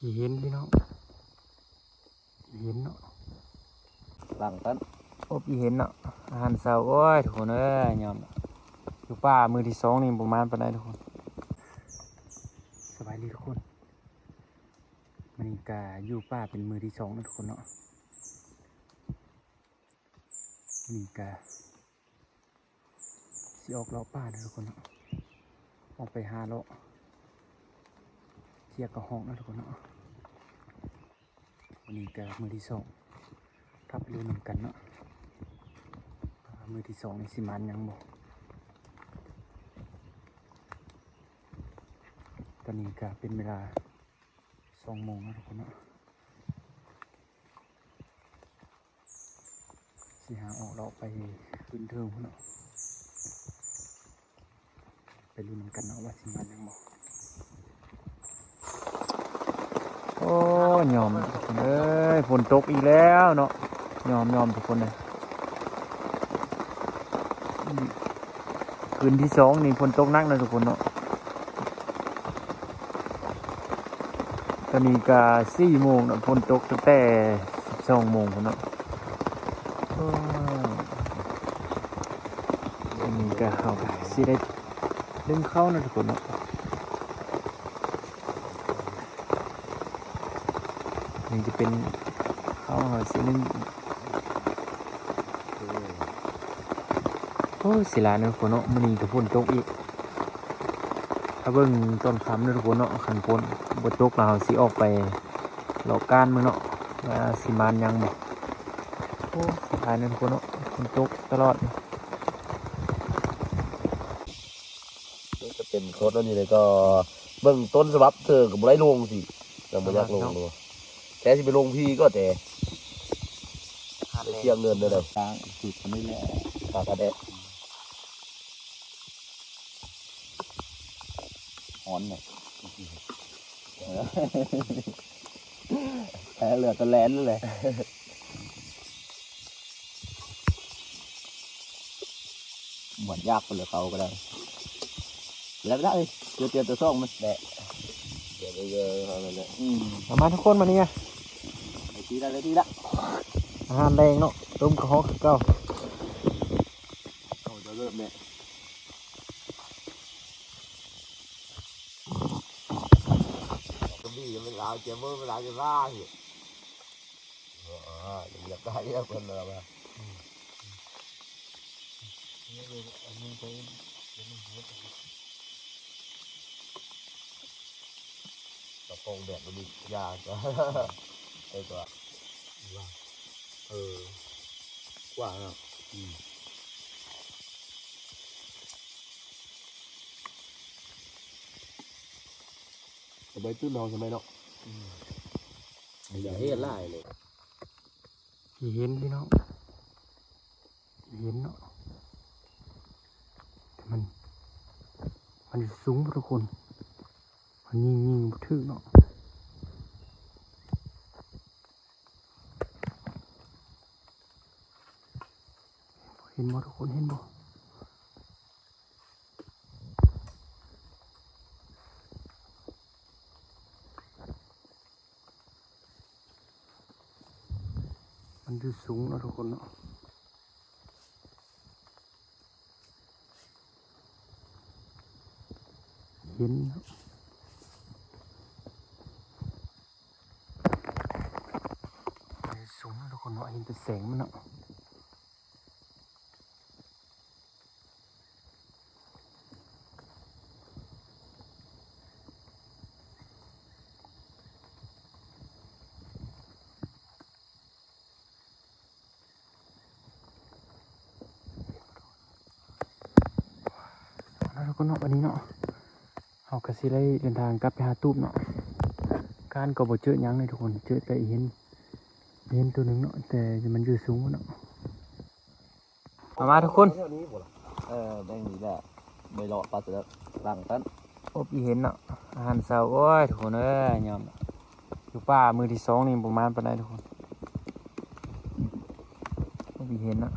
ອີເຫັນພີ່ນ້ອງ ອີເຫັນເນາະ ຫຼັງກັນ ອົບອີເຫັນເນາະ ອາຫານເຊົ້າ. ໂອ້ຍ ທຸກຄົນເອີຍ ຍອມ ຢູ່ປ່າມື້ທີສອງນີ້ບໍ່ໝານປານໃດທຸກຄົນ. ສະບາຍດີທຸກຄົນ ມື້ນີ້ກະຢູ່ປ່າເປັນມື້ທີສອງເນາະທຸກຄົນເນາະ. ນີ້ກະຊິອອກເລາະປ່າເດີທຸກຄົນເນາະ ອອກໄປຫາເລາະເທຍກະຮອກເນາະທຸກຄົນເນາະ. ມື້ນີ້ກະມື້ທີສອງ ຖ້າໄປລຸ້ນນຳກັນເນາະ ວ່າມື້ທີສອງນີ້ຊິໝານຫຍັງບໍ່. ຕອນນີ້ກະເປັນເວລາສອງໂມງເນາະທຸກຄົນເນາະ. ຊິຫາອອກເລາະໄປຂຶ້ນເທິງພຸ້ນເນາະ ໄປລຸ້ນນຳກັນເນາະວ່າຊິມາຫຍັງບໍ່. ໂອ້ ຍອມທຸກຄົນເອີຍ ຝົນຕົກອີກແລ້ວເນາະ. ຍອມ ຍອມທຸກຄົນເອີຍ ຄືນທີສອງນີ້ຝົນຕົກໜັກນະທຸກຄົນເນາະ. ຕອນນີ້ກະສີ່ໂມງເນາະ ຝົນຕົກຕັ້ງແຕ່ສິບສອງໂມງພຸ້ນເນາະ. ໂອ້ ຕອນນີ້ກະເຮົາກະຊິໄດ້ ໜຶ້ງເຂົ້າເນາະທຸກຄົນເນາະ. ນີ້ຈະເປັນເຂົ້າເຮົາຊິໜຶ້ງ. ໂອ້ ເສຍຫຼາຍເນາະທຸກຄົນເນາະ ມື້ນີ້ກະຝົນຕົກອີກ. ຖ້າເບິ່ງຕອນຄ່ຳເນາະທຸກຄົນເນາະ ຄັນຝົນບໍ່ຕົກແລ້ວເຮົາຊິອອກໄປເລາະການເບິ່ງເນາະ ວ່າຊິມານຫຍັງບໍ່. ໂອ້ ເສຍດາຍເນາະທຸກຄົນເນາະ ຝົນຕົກຕະຫຼອດ. ມັນກະເປັນຄົນອັນນີ້ເລີຍ ກະເບິ່ງຕົ້ນສະບັບເທື່ອກະບໍ່ໄດ້ລົງຊີ້ ຍັງບໍ່ຢາກລົງເນາະ ແຕ່ຊິໄປລົງພີກະແຕ່ ໄປເສຍເງິນແນວໃດ ທາງສຸດນີ້ແຫຼະ ຫາກະແດະ ຮ້ອນເນາະ ເຫຼືອແຕ່ແລ່ນເລີຍ. ໝວນຢາກໄປເລີຍເຂົາກະໄດ້ ແລ້ວໄດ້ ເກືອບຕຽມແຕ່ສອງມັນແຫຼະ ດຽວໄປເລີຍເຮົານັ້ນແຫຼະ. ອືມ ເອົາມາທຸກຄົນ ມານີ້ ໄດ້ທີ່ລະ ໄດ້ທີ່ລະ ອາຫານແລງເນາະ ຕົ້ມກະຮອກຄືເກົ່າ. ເອົາຈະເລີ່ມແຫຼະ ກະບີມັນເອົາເຈເບີໄປລາວຈະລາເຮັດ. ອໍ ຢາກໄດ້ເພິ່ນລະວ່າ ອືມ ກະໂປງແບບນີ້ຢາກ ເອີ ກະວ່າ ເອີ ກວ້າງເນາະ ອືມ. ສະໄໝຕຸ້ນເຮົາສະໄໝເນາະ ອືມ ຢ່າເຮັດຫຼາຍເລີຍ. ອີເຫັນພີ່ນ້ອງ ອີເຫັນເນາະ ແຕ່ມັນ ມັນຢູ່ສູງພຸ້ນທຸກຄົນ ມັນຍິງ ຍິງບໍ່ຖືກເນາະ. ເຫັນບໍ່ທຸກຄົນ ເຫັນບໍ່? ມັນຢູ່ສູງເນາະທຸກຄົນເນາະ ເຫັນເນາະ ມັນຢູ່ສູງເນາະທຸກຄົນເນາະ ເຫັນແຕ່ແສງມັນເນາະ. ເອົາລະທຸກຄົນເນາະ ບາດນີ້ເນາະ ເຮົາກະຊິໄດ້ເດີນທາງກັບໄປຫາຕູບເນາະ. ການກະບໍ່ເຈີຫຍັງເລີຍທຸກຄົນ ເຈີແຕ່ອີເຫັນ ອີເຫັນໂຕໜຶ່ງເນາະ ແຕ່ມັນຢູ່ສູງພຸ້ນເນາະ. ມາ ມາທຸກຄົນ ແຖວນີ້ບໍ່ລະ ເອີ ແບ່ງນີ້ແຫຼະ ໄປເລາະປ່າສະເລິກຫຼັງນັ້ນ ອົບອີເຫັນເນາະ ອາຫານເຊົ້າ. ໂອ້ຍ ທຸກຄົນເອີຍ ຍອມ ຢູ່ປ່າມື້ທີສອງນີ້ບໍ່ໝານປານໃດທຸກຄົນ ອົບອີເຫັນເນາະ.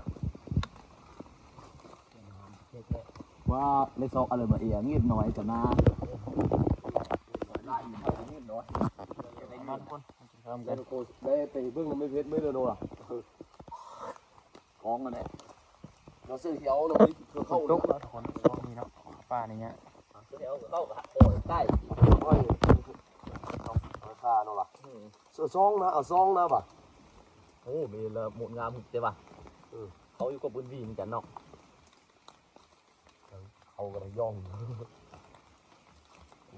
ວ່າໄດ້ຊອກອະໄລມາເອງ ງຽບໜ້ອຍຈະນາ ໄດ້ຍິນເນາະ ງຽບໜ້ອຍ. ມາທຸກຄົນ ມາກິນເຂົ້ານຳກັນ ໄດ້ໄປເບິ່ງນຳແມ່ເພັດມື້ເດີໂນລະ ຂອງອັນນີ້ ລາວຊື້ທີ່ເອົາລາວບໍ່ໄດ້ກິນເຂົ້າ ຝົນຕົກເນາະທຸກຄົນ ຊ່ວງນີ້ເນາະ ປ່ານີ້ຍາກ ຊື້ທີ່ເອົາເຂົ້າກໍໂອ້ຍໃກ້ ໂອ້ຍ ລາຄາເນາະລະ ອືມ ຊື້ຊອງນະ ເອົາຊອງນະບາດ ໂອ້ ມີລະໝົດງາມແຕ່ວ່າ ເອີ ເຂົາຢູ່ກັບພື້ນທີ່ເໝືອນກັນເນາະ. ເຂົາກໍໄດ້ຍ່ອງ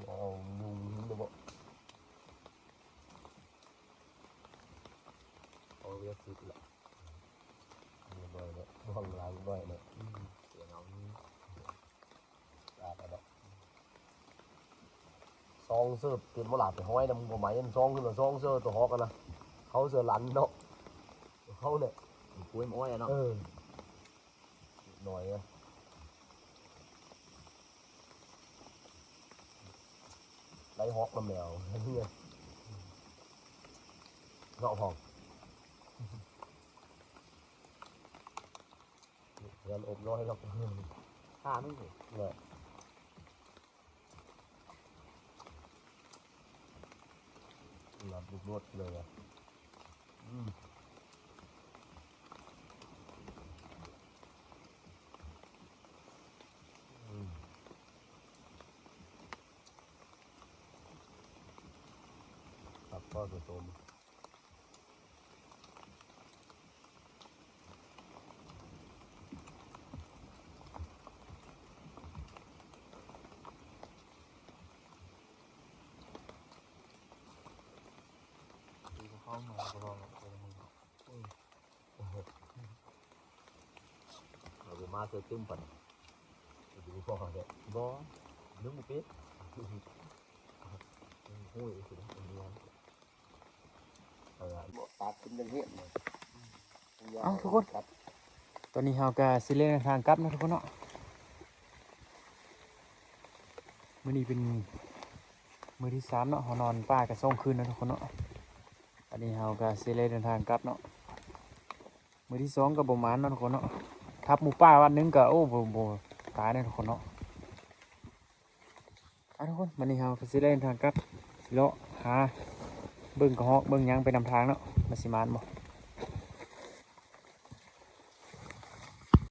ເອົາຍຸງເດ້ບໍ່ ເອົາເວຍສິດລະ ເລີຍເລີຍ ຫ້ອງລາງເລີຍເລີຍ ອືມ ສຽງເອົາ ສາດແລ້ວ ຊອງເສີບເປັນບໍ່ລະ ໄປຫ້ອຍນຳບໍ່ໄໝ ຊອງຂຶ້ນມາ ຊອງເສີບຕົວຮອກຫັ້ນນະ ເຂົາເສືອລັນເນາະ ເຂົາແຫຼະ ກາຍອ້ອຍອະເນາະ ເອີ ໜ້ອຍນະ ໄລ່ຮອກນຳແມວ ເນາະ ຮອກ ເຮືອນອົບນ້ອຍເນາະ ຂ້າມັນນີ້ແຫຼະ ລັດລຸກໂລດເລີຍອະ ອືມ ອືມ ຄັກພໍສົມ ເຮົາບໍ່ມາເທື່ອຕຶ້ມປານນີ້ ຢູ່ບໍ່ພໍແທ້ ບໍ່ ໜຶ່ງບໍ່ເປັນ ໂອ້ຍ ເອົາ ປາກຂຶ້ນຈັ່ງເຫັນ ເອົ້າ ທຸກຄົນ ຕອນນີ້ເຮົາກະຊິເດີນທາງກັບເນາະທຸກຄົນເນາະ ມື້ນີ້ເປັນມື້ທີສາມເນາະ ເຮົານອນປ່າກະສອງຄືນເນາະທຸກຄົນເນາະ ອັນນີ້ເຮົາກະຊິເດີນທາງກັບເນາະ ມື້ທີສອງກະບໍ່ໝານເນາະທຸກຄົນເນາະ ທັບໝູປ່າວັນໜຶ່ງກະ ໂອ້ ບໍ່ ບໍ່ຕາຍເນາະທຸກຄົນເນາະ. ອ່ະ ທຸກຄົນ ບັດນີ້ເຮົາກະຊິເດີນທາງກັບ ຊິເລາະຫາເບິ່ງກະຮອກເບິ່ງຫຍັງໄປນຳທາງເນາະ ວ່າຊິໝານບໍ່.